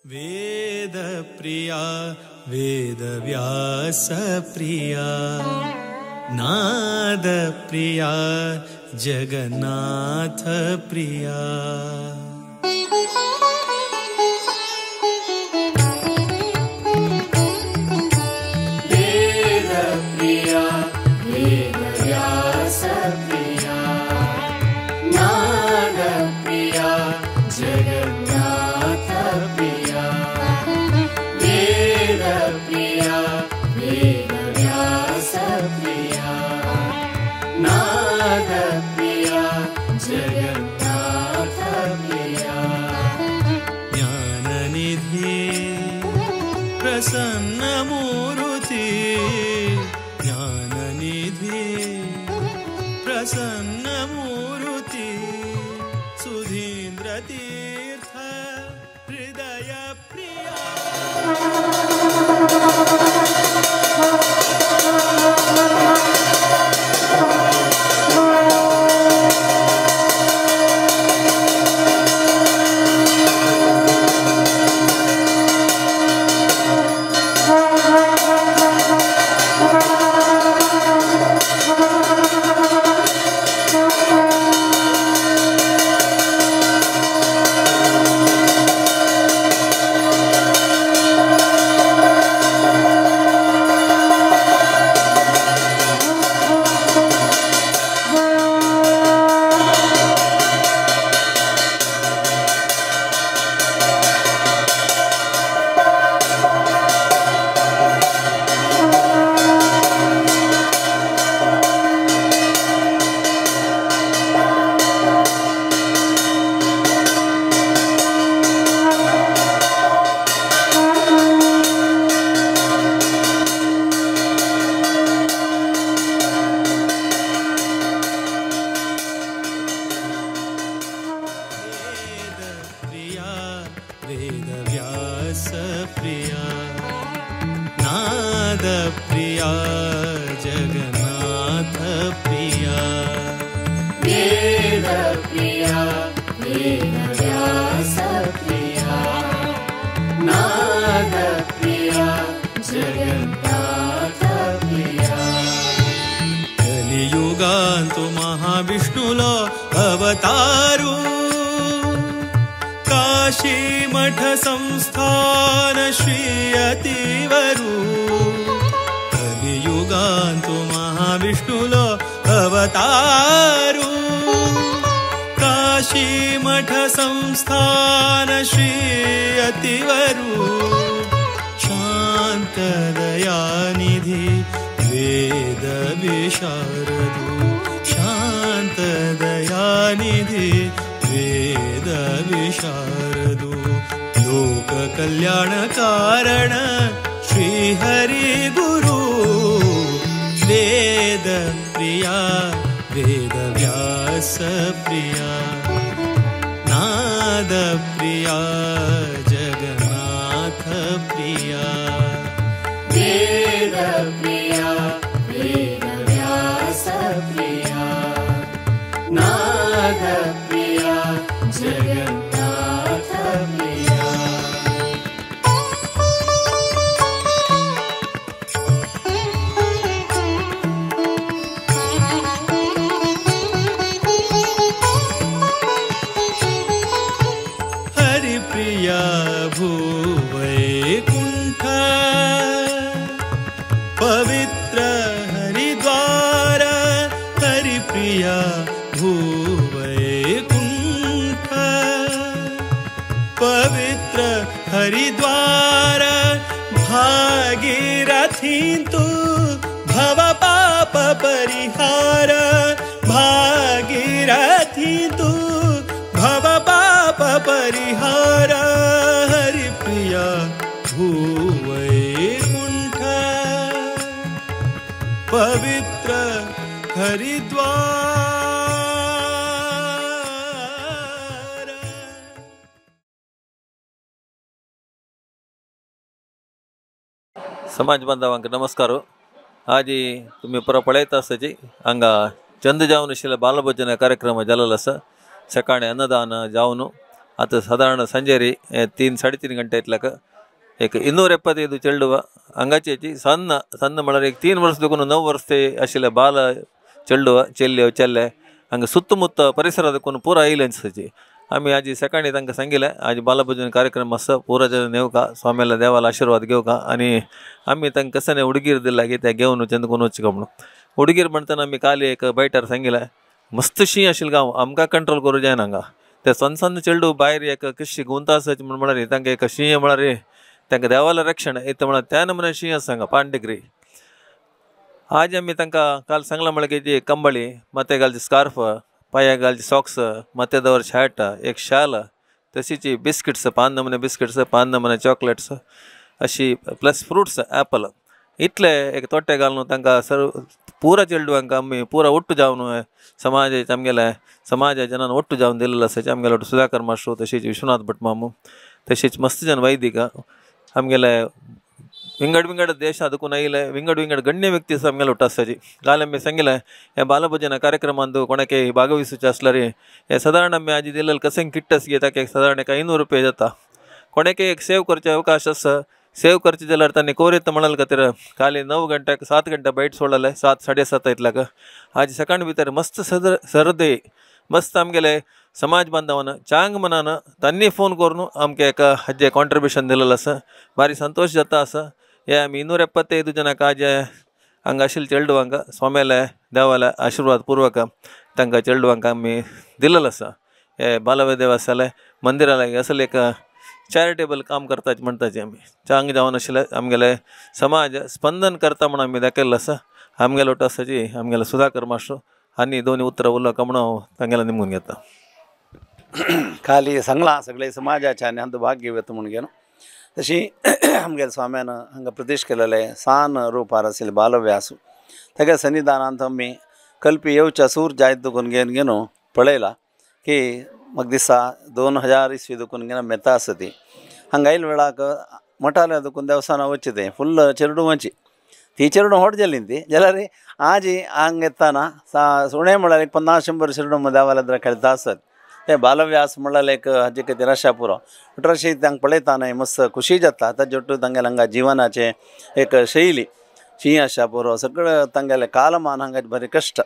वेद प्रिया वेद व्यास प्रिया नाद प्रिया जगन्नाथ प्रिया। वेद प्रिया वेद व्यास प्रिया नाद प्रिया जगन्नाथ प्रिया। वेद प्रिया वेद व्यास प्रिया नाद प्रिया जगन्नाथ प्रिया। ज्ञाननिधि प्रसन्न मूर्ति ज्ञाननिधि प्रसन्न मूर्ति सुधीन्द्र तीर्थ हृदय प्रिया। वेद व्यास प्रिया नाद प्रिया जगन्नाथ प्रिया। वेद प्रिया वेद व्यास प्रिया नाद प्रिया जगन्नाथ प्रिया। कलियुगांतु महाविष्णुलो अवतारू काशी मठ संस्थान श्री अतिवरु। कलियुगांतु महाविष्णुलो अवतारू काशी मठ संस्थान श्री अतिवरु। शांत दयानिधि वेद विशारदु शांत दयानिधि वेद विशारदु। लोक कल्याण कारण श्री हरि गुरु। वेद प्रिया वेद व्यास प्रिया नाद प्रिया जगन्नाथ प्रिया। वेद प्रिया वेद व्यास प्रिया नाद प्रिया जगन्नाथ प्रिया। हरिप्रिया भूवैकुंठ पवित्र हरिद्वार। हरिप्रिया भूवैकुंठ पवित्र हरिद्वार। भागीरथी तु भव पाप परिहार। भागीरथी तु भव पाप परिहार। हरिप्रिया भूवैकुंठ पवित्र हरिद्वार। समाज बांधवांक नमस्कार। आज तुम्ही परत पळयता आसताची हांगा चंद जावन आशिल्ल्या बालभजन कार्यक्रम जाल्लो आसा। सकाळी अन्नदान जावन आतां सादारण संजेरी 3-3.5 गंटे इतल्याक एक 275 चेडवा हांगाची सन्न सन्न म्हळ्यार एक 3 वर्स देखून 9 वर्स ते आशिल्ले बाल चेडवा चेल्ले चेल्ले हांगा सुत्तमुत्त परिसरा देखून पुरा आयिल्ले आसची. आमी आजी सकाळी तांकां सांगिल्लें आज बालभोजन कार्यक्रम आसा पुरा जन येवका स्वाम्याला देवाला आशिर्वाद घेवका आनी आमी तांकां कशें उडगीर दिला की ते घेवन चंदकून वचका म्हणून. उडगीर म्हणटना आमी काल एक बैठार सांगिल्लें मस्त शीं आशिल्लें गांव आमकां कंट्रोल करूं जायना हांगा ते सन्न सन्न चेडू भायर एक कशी गुंता आसाची म्हण म्हळ्यार तांकां एक शीं म्हळ्यार तांकां देवाला रक्षण येता म्हळ्यार त्या नमुने शीं आसा हांगा 5 डिग्री. आज आमी तांकां काल सांगलां म्हळ्यार की जी कंबळी माथ्याक घालची स्कार्फ पांयाक घालची सॉक्स माथ्या दवरची हॅट एक शाल तशीच बिस्किट्स 5 नमुने बिस्किट्स 5 नमुने चॉकलेट्स अशी प्लस फ्रुट्स ॲपल इतले एक तोट्टे घालून तांकां सर्व पुरा चेडवांक आमी पुरा ಒಟ್ಟು जावन समाज आमगेले समाज जनान ಒಟ್ಟು जावन दिलेलो आसा. आमगेले सुधाकर मास्टर तशीच विश्वनाथ भट मामू तशीच मस्त जन वैदिक आमगेले विंगड विंगड देश देखून आयिल्ले विंगड विंगड गण्य व्यक्ती आसा आमगेले ಒಟ್ಟು आसाची. काल आमी सांगिल्लें ह्या बालभोजना कार्यक्रमांत कोणाकय भागविसूचें आसल्यार हे सादारण आमी आजी दिलेले कशें किट्ट आसा ताका एक सादारण एक 500 रुपया जाता. कोणाकय एक सेव करचे अवकाश आसा सेव करचे जाल्यार तांणी कोरेत म्हणल खातीर काल 9 गंट्याक 7 गंट्या बैठ सोडलेले 7-7.5 इतल्याक आज सकाळ भितर मस्त सरदे मस्त आमगेले समाज बांधवान चांग मनान तांणी फोन करून आमकां एक हाजें कॉन्ट्रिब्युशन दिलेलें आसा. भारी संतोश जाता आसा. हे आमी 275 जनांक आज हांगा आशिल्ले चेडवांक स्वाम्याले देवाले आशिर्वाद पूर्वक तांकां चेडवांक आमी दिलेलें आसा. हे बालदेवासाले मंदिरा लागीं असले एक चॅरिटेबल काम करताच म्हणटाची आमी चांग जावन आशिल्ले आमगेले समाज स्पंदन करता म्हूण आमी दाखयल्लें आसा. आमगेले ಒಟ್ಟು आसाची आमगेले सुधाकर मास्टर आनी 2 उतरां उलोवका म्हणून हांव तांगेले निमगून घेता. खाली सांगलां सगळे समाजाच्या आनी हांचो भाग घेवया म्हूण घेवन तशी आमगेले स्वाम्यान हांगा प्रदेश केलेले सान रुपार आशिल्ले बालव्यास तागे सन्निधानांत आमी कल्पी येवच्या सूर जायत देखून घेवन घेवन पळयला की म्हाका दिसता 2000 इसवी देखून घेवन मेता आसा ती हांगा आयल्या वेळाक मठाल्या देखून देवसाना वचचें तें फुल्ल चेरडुवांची ती चेरडूं व्हड जाली ती जाल्यार आज हांगा येताना उणें म्हळ्यार एक 50-100 चेरडूं देवाल्या खेळता आसत. ते बालव्यास म्हणल्यार एक हाजे खातीर आशा पुरो अशें तांकां पळयता न्हय मस्त खुशी जाता. ताजे ಒಟ್ಟು तांगेले हांगा जिवनाचें एक शैली शी आशा पुरो सगळें तांगेलें कालमान हांगा बरें कश्ट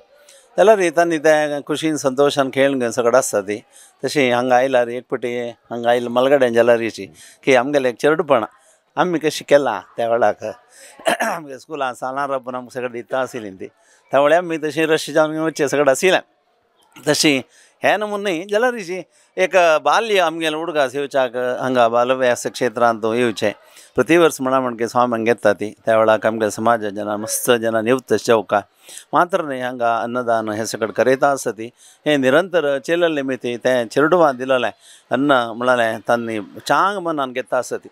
जाल्यार तांणी तें खुशीन संतोशान खेळ सगळें आसता ती तशें हांगा आयल्यार एक पटी हांगा आयले मलगड्यां जाल्यारीची की आमगेलें एक चेरडुपणां आमी कशें केलां त्या वेळाक आमगे स्कुलान सालां राबून आमकां सगळें दिता आशिल्लीं ती त्या वेळार आमी तशीं रशी जावन वचचें सगळें आशिल्लें. तशी हें नमुने न्ही जाल्यार एक बाल्य आमगेलें उडगास येवच्याक हांगा बालव्यास क्षेत्रांत येवचें प्रतिवर्स म्हणा म्हणके स्वामी हांगा येता ती त्या वेळाक आमगे समाजा जनां मस्त जनां येवता चौका मात्र न्ही हांगा अन्नदान हें सगळें करयता आसा ती हें निरंतर चेलल्लें मिती तें चेरडुवां दिलेलें अन्न म्हळ्यार तांणी चांग मनान घेता आसा ती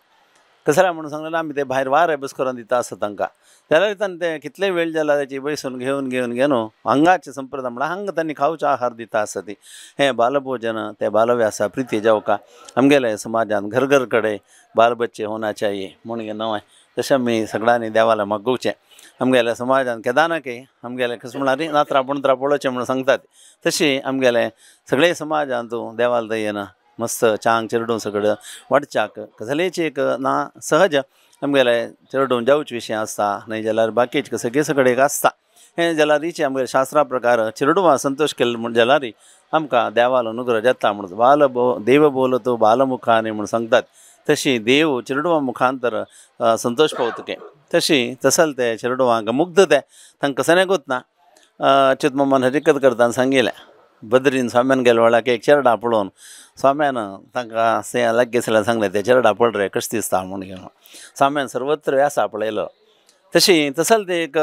कसल्या म्हणून सांगलें आमी ते भायर वारें बस करून दिता आसा तांकां जाल्यार तांणी ते कितले वेळ जाला ताची बसून घेवन घेवन घेवन हांगाचे संप्रदाय म्हळ्यार हांगा तांणी खावचो आहार दिता आसा ती हें बालभोजन ते बालव्यासा प्रिती जावका आमगेले समाजान घर घर कडेन बाल बच्चे होना चाहिए म्हूण नवें तशें आमी सगळ्यांनी देवाला मागोवचें आमगेल्या समाजान केदाना की आमगेले कशें म्हळ्यार नात्रां पुणत्रां पळोवचें म्हणून सांगतात तशी आमगेले सगळे समाजान तूं देवाला दयेन मस्त चांग चेरडूं सगळें वाडच्याक कसलेच एक ना सहज आमगेले चेरडूं जावचे विशय आसता न्हय जाल्यार बाकीचे सगळें सगळें एक आसता हें जाल्यारीचें आमगेले शास्त्रा प्रकार चेरडुवां संतोश केल्ले म्हूण जाल्यार आमकां देवालो अनुग्रह जाता म्हणून बाल देव बोलतो बालमुखानी म्हूण सांगतात तशी देव चेरडुवां मुखांतर संतोश पावतके तशी तसल ते चेरडुवांक मुग्ध ते तांकां कसलें गोतना अच्युत मामान हरिकत करतना सांगिल्लें बद्रीन स्वाम्यान गेले वेळाक एक चेरडा पळोवन स्वाम्यान तांकां लागीं आसल्यार सांगलें ते चेरडा पळ रे कशें दिसता म्हूण घेवन स्वाम्यान सर्वत्र व्यासा पळयलो तशी तसल ते एक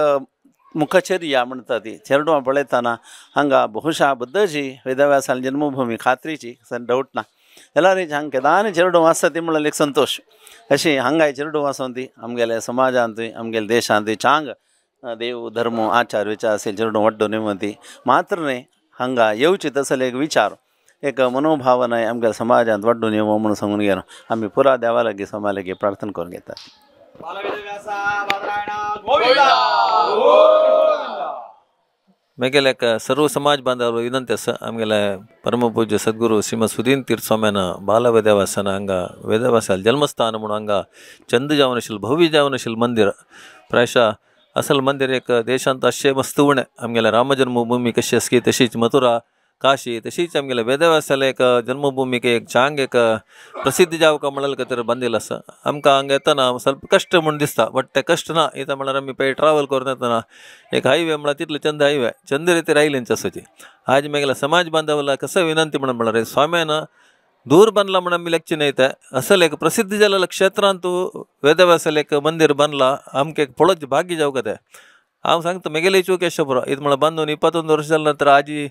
मुखचर्या म्हणटा ती चेरडुवां पळयतना हांगा बहुशा बद्दची वेदव्यासान जन्मभूमी खात्रीची डावट ना जाल्यार हांगा केदानी चेरडूं आसता ती म्हणल्यार एक संतोश अशी हांगाय चेरडूं आसून ती आमगेले समाजांतूय आमगेले देशांतूय चांग देव धर्म आचार विचार असेल चेरडूं वाड्डो निमती मात्र न्हय हांगा येवचे तसले एक विचार एक मनोभावना आमच्या समाजांत वाडून येवं म्हणून सांगून घेवन आमी पुरा देवा लागीं स्वाम्या लागीं प्रार्थना करून घेतात. मेगेले सर्व समाज बांधव विनंती आसा आमगेले परमपूज्य सद्गुरू श्रीमद सुदीन तीर्थ स्वाम्यान बाल वेदव्यासान हांगा वेदव्यासाल जन्मस्थान म्हणून हांगा चंद जावन आशिल्लें भव्य जावन आशिल्लें मंदिर प्रायशा असल मंदिर एक देशांत अशें मस्त उणें आमगेले रामजन्मभूमी कशी आसली तशीच मथुरा काशी तशीच आमगेले वेदव्यासाले एक जन्मभूमिक एक चांग एक प्रसिद्ध जावका म्हणल खातीर बांदिल्लो आसा. आमकां हांगा येतना ಸ್ವಲ್ಪ कश्ट म्हूण दिसता बट ते कश्ट ना. इथं म्हळ्यार आमी पळय ट्रॅवल करून येतना एक हायवे म्हळ्यार तितलो चंद हायवे चंद रितीर आयलेंच आसाची. आज मेगेल्या समाज बांधवाला कसं विनंती म्हणून म्हळ्यार स्वाम्यान दूर बांदला म्हण आमी लेखचे न्हय ते असल एक प्रसिद्ध जाल्ल्या क्षेत्रांत वेदव्यासाले एक मंदिर बांदला आमकां एक पळोवचें भाग्य जावका तें. हांव सांगता मेगेले चूक अशें पुरो इत म्हळ्यार बांदून 21 वर्स जाले नंतर आजी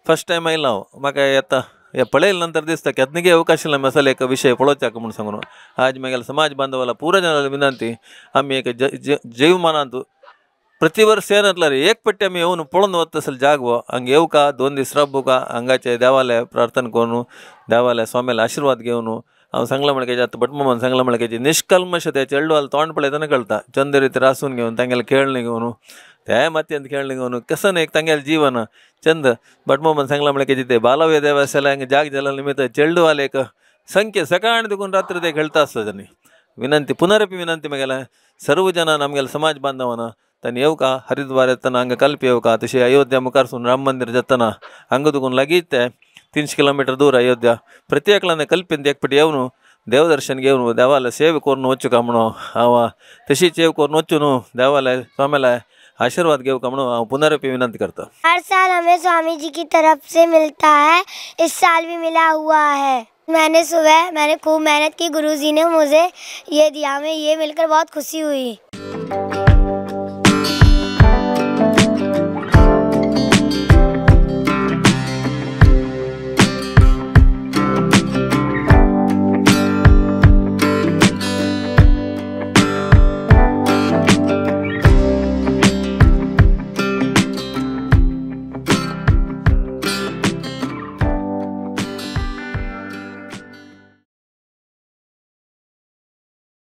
फर्स्ट टायम आयला हांव म्हाका येता हे पळयले नंतर दिसता केन्ना येवंक आशिल्लें मसाले एक विशय पळोवच्याक म्हूण सांगून आज मेगेल्या समाज बांधवाला पुरा जनाला विनंती आमी एक जीवमानांत प्रतिवर्ष येनातल्यार एक पट्टी आमी येवन पळोवन वता असल जागो हांगा येवका 2 दीस राबोवका हांगाचे देवाले प्रार्थना करून देवाले स्वाम्याले आशिर्वाद घेवन हांव सांगलां म्हणल्यार आतां भटमामान सांगलां म्हणल्यार निष्कल्मश ते चेडवाल तोंड पळयतना कळटा चंद रितीर आसून घेवन तांगेले खेळणें घेवन ते मातयेंत खेळणें घेवन कसन एक तांगेलें जीवन चंद भटमामान सांगलां म्हणल्यार ते बालव्य देवासाले हांगा जाग जाल्या निमित्त चेडवाले एक संख्य सकाळ देखून रात्री ते खेळटा आसता तांणी. विनंती पुनरपी विनंती मेगेल्या सर्व जनान आमगेल्या समाज बांधवान तांणी येवका हरिद्वार येतना हांगा कल्प येवका तशें अयोध्या मुखारसून राम मंदिर जातना हांगा देखून लागींच ते 300 किलोमीटर दूर अयोध्या प्रत्येकल्यान कल्पेन एक पटी येवन देवदर्शन घेवन देवाले सेवे करून वचूका म्हणून हांव तशीच सेव करून वचून न्हू देवाले स्वाम्याले आशीर्वाद घेवका म्हणून हांव पुनरपी विनंती करता. हर साल हमें स्वामी जी की तरफ से मिलता है, इस साल भी मिला हुआ है. मैंने सुबह मैंने खूब मेहनत की, गुरुजी ने मुझे ये दिया, हमें ये मिलकर बहुत खुशी हुई.